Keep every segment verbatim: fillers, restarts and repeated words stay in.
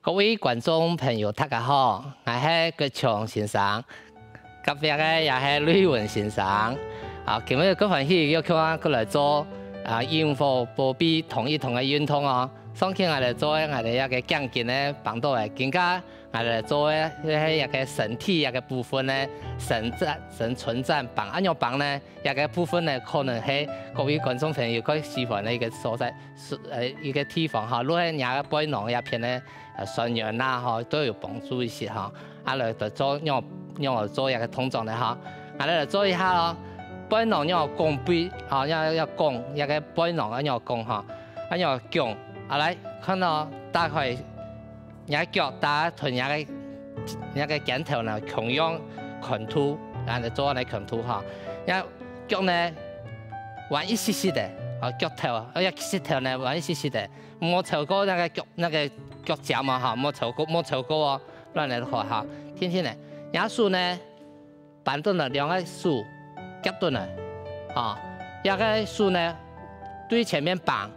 各位觀眾朋友，大家好，𠊎係國強先生，隔壁个也係瑞文先生。啊，今日蓋歡喜又共下過來做啊，引火保庇動一動个運動哦。上期𠊎兜做个𠊎兜這个頸根个挷著个，今下𠊎兜做个係這个身體這个部分个伸展、伸伸展挷，恁樣挷呢？ 這个部分呢，可能係各位觀眾朋友較喜歡个一个所在，係，呃，一个地方哈，就係若个背囊這片呢，呃，痠軟啊，吼，都有幫助一息哈。啊，來就做仰、仰仔做這个動作呢哈。啊，來做一下哦，背囊仰拱背，吼，愛、愛拱，這个背囊愛仰拱哈，愛仰拱。啊，來，看哦，打開 若腳打同若个、若个肩頭呢，共樣寬度，恁仔做恁仔寬度哈。若腳呢，彎一息息仔，哦，腳頭，哦，若膝頭呢，彎一息息仔，莫超過該个腳、該个腳尖嘛哈，莫超過、莫超過哦，恁仔好哈。定定仔，若手呢， 扳等來，兩个手夾等來，吼，這个手呢，對前面扳，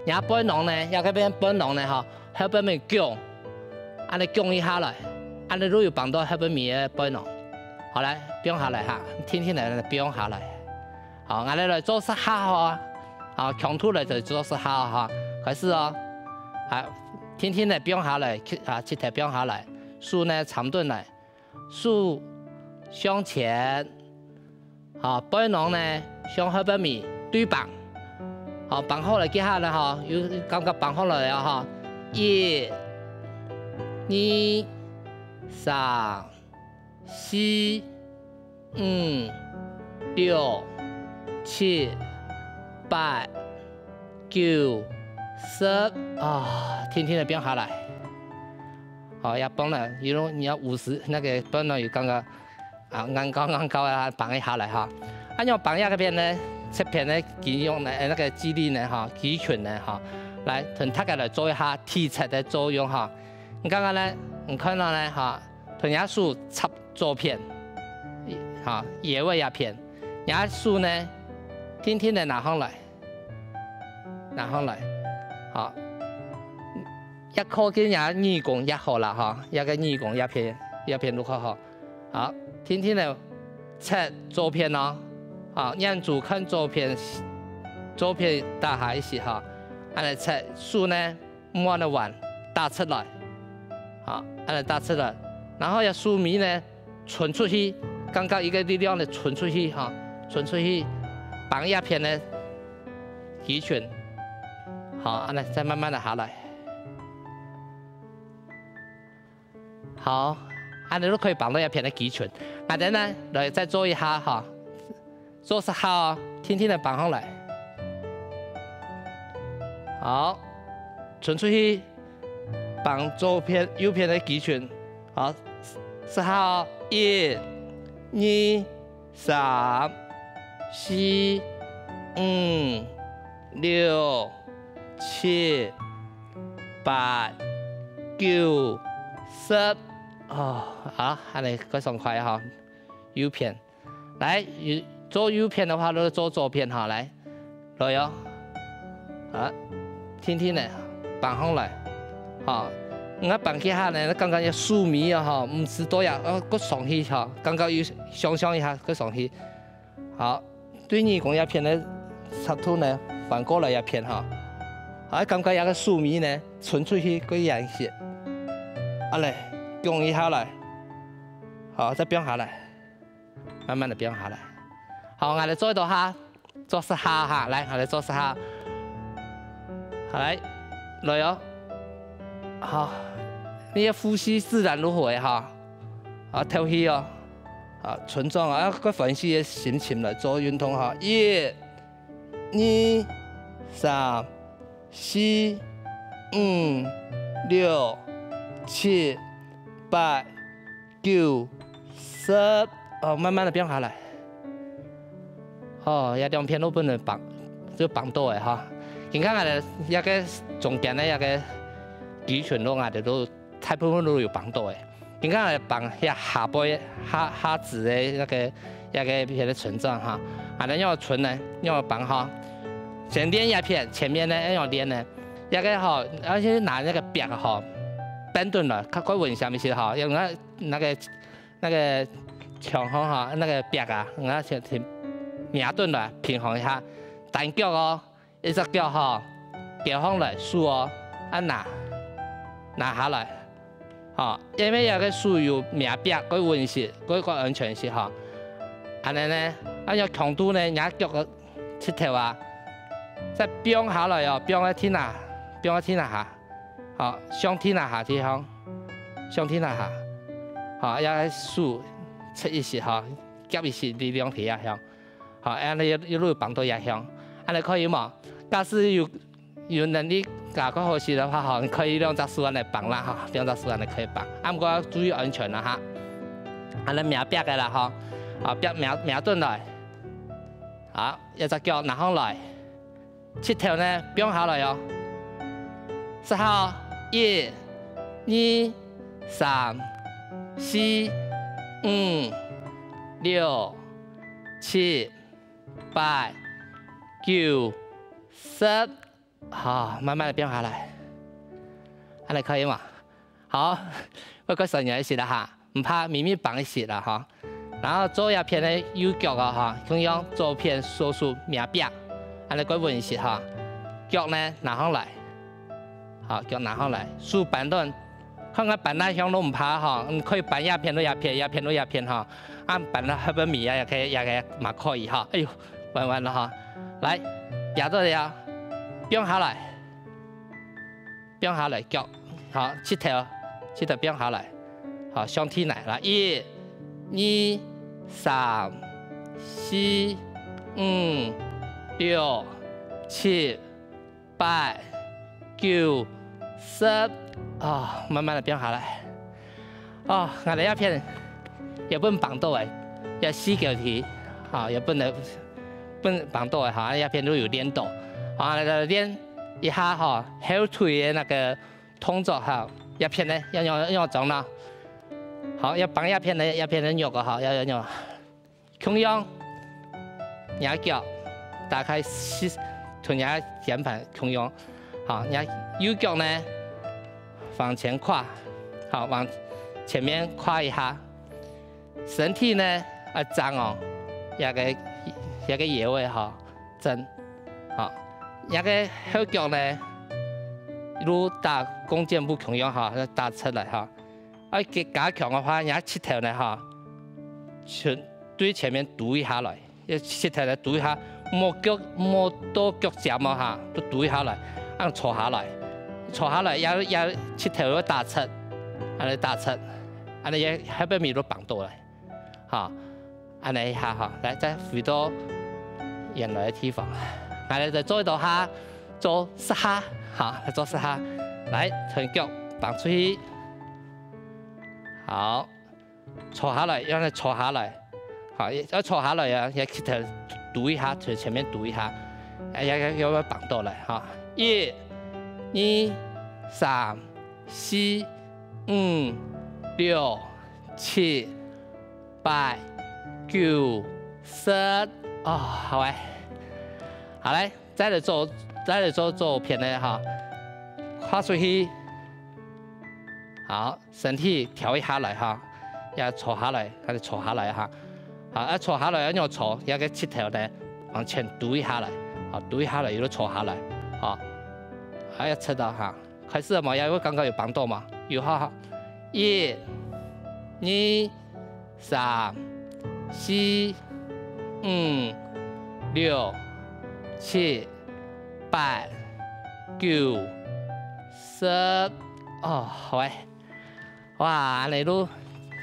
若背囊呢，這个背、背囊呢，吼，後背面弓，恁仔弓一下來，恁仔就有扳到後背面个背囊。好，來，放下來哈，定定仔放下來。好，𠊎兜來做十下吼，啊，強度來就做十下吼，開始哦。啊，定定仔放下來，膝、啊，膝頭放下來，手呢，撐等來。 手向前，吼，背囊呢向後背面對扳，吼，扳好來幾下呢，吼，有感覺扳好來啊，吼，一、二、三、四、五、六、七、八、九、十，啊，定定仔放下來。 好，這背囊，因為你愛五十，該个背囊有感覺，啊，硬高硬高啊，扳一下來哈。恁樣扳這片呢，側片呢，肌肉呢，呃，該个肌力呢，哈，肌群呢，哈，來，同大家來做一下體側个作用哈。你看看呢，你看到呢，哈，同若手插左片，哈，穴位這片，若手呢，定定仔拿上來。 拿上來，好，越靠近若耳公越好啦，吼，這个耳公這片，這片就較好。好，定定仔側左片哦，好，眼珠看左片，左片打下一息哈，恁仔側，手呢，莫恁仔彎，打直來，好，恁仔打直來，然後這手尾呢， 伸出去，感覺一个力量呢伸出去哈，伸出去，扳這片个肌群，好，恁仔再慢慢仔下來。好，恁仔就可以扳到這片个肌群。𠊎兜呢，來再做一下哈，做十下哦，定定仔扳上來。好，伸出去，扳左片、右片个肌群。 好，十下哦，一、二、三、四、五、六、七、八、九、十。哦，好，恁仔蓋爽快哈，右片。 來，右，做右片个話，就做左片哈，來，來哦。啊，定定仔，扳上來。好，𠊎扳幾下呢，感覺這手尾啊，吼，毋使多呀，呃，過上去哈，感覺有想像一下，過上去。好，對耳公這片个長度呢，扳過來這片哈。啊，感覺這个手尾呢，伸出去過遠一息。啊來，弓一下來。好，再放下來。 慢慢仔放下來。好，𠊎兜做一到下，做十下哈，來，𠊎兜做十下。好，來，來哦。好，你个呼吸自然就好个哈。好，透氣哦。好，從這啊，愛歡喜个心情來做運動哈。一、二、三、 四、五、六、七、八、九、十。哦，慢慢仔放下來。哦，這兩片就分人幫，就幫到个哈。你看𠊎兜這个中間个這个肌群咯，𠊎兜都大部分都有幫到个。你看𠊎兜幫這下背、下，下肢个那个這個片个伸展哈。恁呢仰伸呢？仰繃哈？先練這片，前面呢仰練呢？這個吼，愛先拿那個壁吼，扳轉來，較過穩一下咪係吼，用那那個那個牆吼哈，那個壁啊，那先先扳轉來，平衡一下，單腳哦。 一隻腳吼，標䟘來，手哦，恁拿，拿下來，吼，因為這個手有摸壁，較穩實，較較安全實吼。恁呢呢，恁樣強度呢，若腳个膝頭啊，再放下來哦，放在地下，放在地下下，吼，向地下下地方，向地下下，吼，這個手出一息吼，夾一息力量在這項。 好，恁呢一一路幫到這項，恁呢可以無？假使有有能力，較較好勢个話吼，你可以兩隻手恁呢幫啦吼，兩隻手恁呢可以幫。啊，毋過愛注意安全啦哈。恁呢摸壁个啦吼，啊，壁摸摸轉來，好，一隻腳拿䟘來，膝頭呢放下來哦。十下哦，一、二、三、四、五、六、七、 八、九、十，好，慢慢个放下來。恁呢可以無？好，𠊎過算你一息啦哈，毋怕，微微繃一息啦哈。然後做這片个右腳啊哈，共樣左片左手摸壁，恁呢較穩一息哈。腳呢拿䟘來，好，腳拿䟘來，手扳等 看𠊎扳哪項都毋怕吼，嗯，可以扳這片就這片，這片就這片吼。啊，扳到後背尾啊，也可以，也可以，嘛可以吼。哎喲，彎彎了吼。來，壓到了，放下來，放下來，腳，好，膝頭，膝頭放下來，好，向地來，來，一、二、三、四、五、六、七、 八、九、十，哦，慢慢个放下來。哦，𠊎這片也分幫到个，也四腳踢，啊，也分个分幫到个哈，這片都有練到。啊，來練一下哈，後腿个那個動作哈，這片呢，要用用掌呢。好，要幫這片呢，這片呢，肉个哈，要要用。 共樣，若腳打開四，同若肩膀共樣。好，若右腳呢，往前跨，好，往前面跨一下。身體呢，愛正哦，這個這個穴位哈，正。好，這個後腳呢，如打弓箭步共樣哈，打直來哈。愛加加強个話，若膝頭呢哈，全 對前面嘟一下來，這膝頭來嘟一下，莫腳莫到腳尖哦哈，都嘟一下來，恁坐下來，坐下來，這這膝頭愛打直，恁呢打直，恁呢這後背尾都幫到來，哈，恁呢一下哈，來再回到原來个地方，來來再做一到下，做十下，哈，來做十下，來，同腳放出去，好。 坐下來，愛恁呢坐下來，好，愛坐下來啊，這膝頭嘟一下，從前面嘟一下，哎，這這這愛幫到來哈。一、二、三、四、五、六、七、八、九、十，哦，好欸，好來。 再來做，再來做左片个哈，跨出去，好，身體調一下來哈，也坐下來，還係坐下來哈，好，啊坐下來愛仰坐，這個膝頭呢往前嘟一下來，好，嘟一下來又坐下來，好，還愛直到哈，開始了無？也有感覺有幫到無？有哈哈，一、二、 三、四、五、六、七、八、九、十。哦，好欸。哇，恁呢都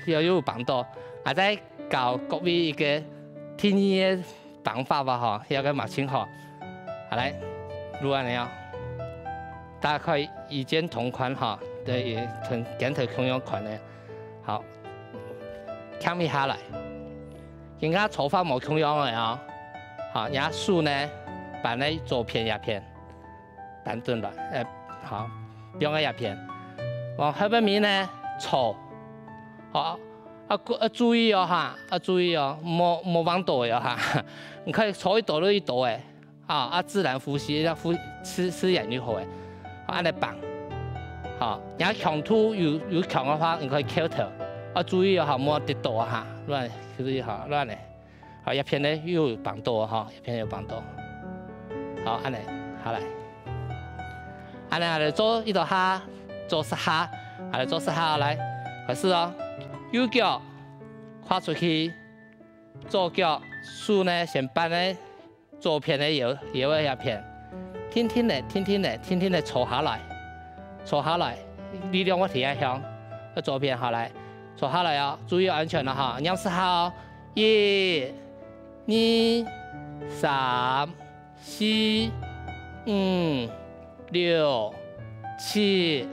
又有幫到。啊，再教各位一個第二個方法吧，吼，這個嘛盡好。好，來，就恁呢哦。大概與肩同寬哈，對，同肩頭共樣寬个。好， 輕一下來。今下做法無共樣个哦。好，若手呢，扳來左片這片，扳轉來，呃，好，放在這片。往後背面呢，坐。好，啊，愛注意哦哈，愛注意哦，莫莫橫倒哦哈，你看坐一倒就一倒誒，啊啊自然呼吸，要呼自自然就好誒，啊恁樣放，好，若強度有有強个話，你可以扣頭，啊注意哦哈，莫跌倒啊哈，亂注意哈，亂誒。 好，這片呢又有幫到哈，這片有幫到。好，恁樣，好來。恁樣，恁樣做一到下，做十下，恁樣做十下，來，開始哦。右腳跨出去，左腳手呢先扳呢左片个腰，腰个這片，定定个，定定个，定定个坐下來，坐下來，力量會提起向，左片下來，坐下來哦，注意安全哦哈，念十下哦。 一、二、三、四、五、六、七、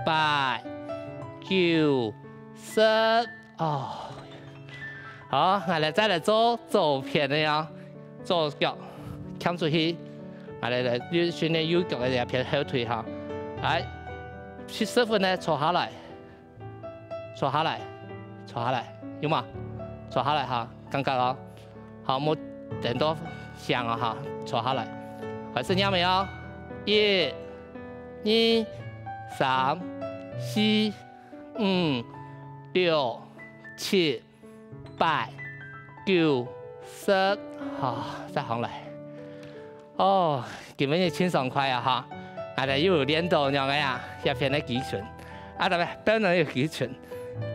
八、九、十。哦，好，𠊎來再來做左片个哦，左腳翹出去，𠊎來來訓練右腳个這片後腿哈。來，十分呢坐下來。 坐下來，坐下來，有無？坐下來哈，感覺哦。好，莫顛倒向哦哈，坐下來。開始念个哦，一、二、三、四、五、六、七、八、九、十，好，再上來。 哦，今晡日盡爽快啊哈！𠊎兜又有練到仰仔啊，這片个肌群，啊，特別背囊有肌群，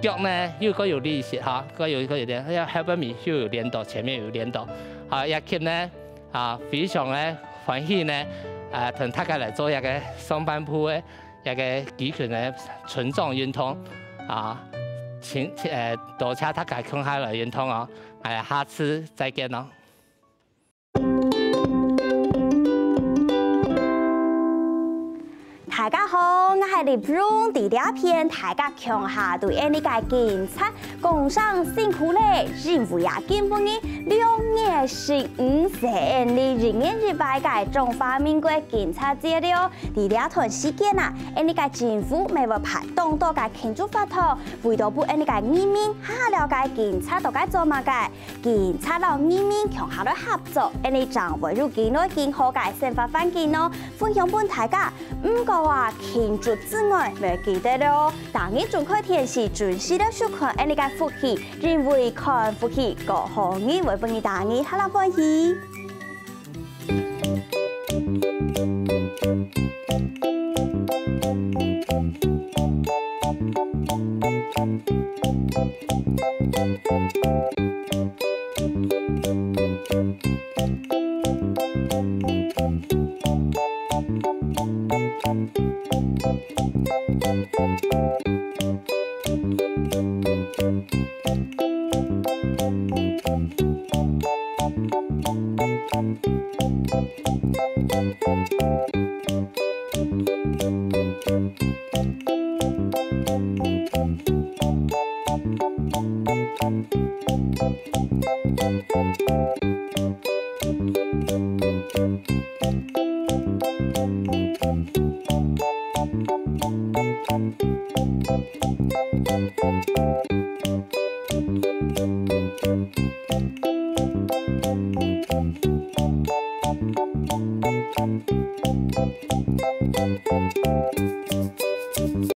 腳呢又過有力一些哈，過有過有練，這後背尾又有練到，前面有練到，好，這級呢啊，非常个歡喜呢，啊，同大家來做一個上半部个一個肌群个成長運動啊，請呃多謝大家共下來運動哦，哎，下次再見哦。 大家好，𠊎係立榮，在這片大家共下對𫣆俚个警察講聲辛苦咧，因為啊，今晡日六月十五係𫣆俚一年一擺个中華民國警察節了。在這段時間啊，𫣆俚个政府乜會辦當多个慶祝活動，為著分𫣆俚个人民較了解警察到底做麼个。 警察摎人民共下來合作，𫣆俚正會有更來更好个生活環境哦。分享分大家。毋過啊，慶祝之外，莫記得哦，逐日準開電視，準時來收看𫣆俚个福氣，因為看福氣，過好日會分你逐日較歡喜。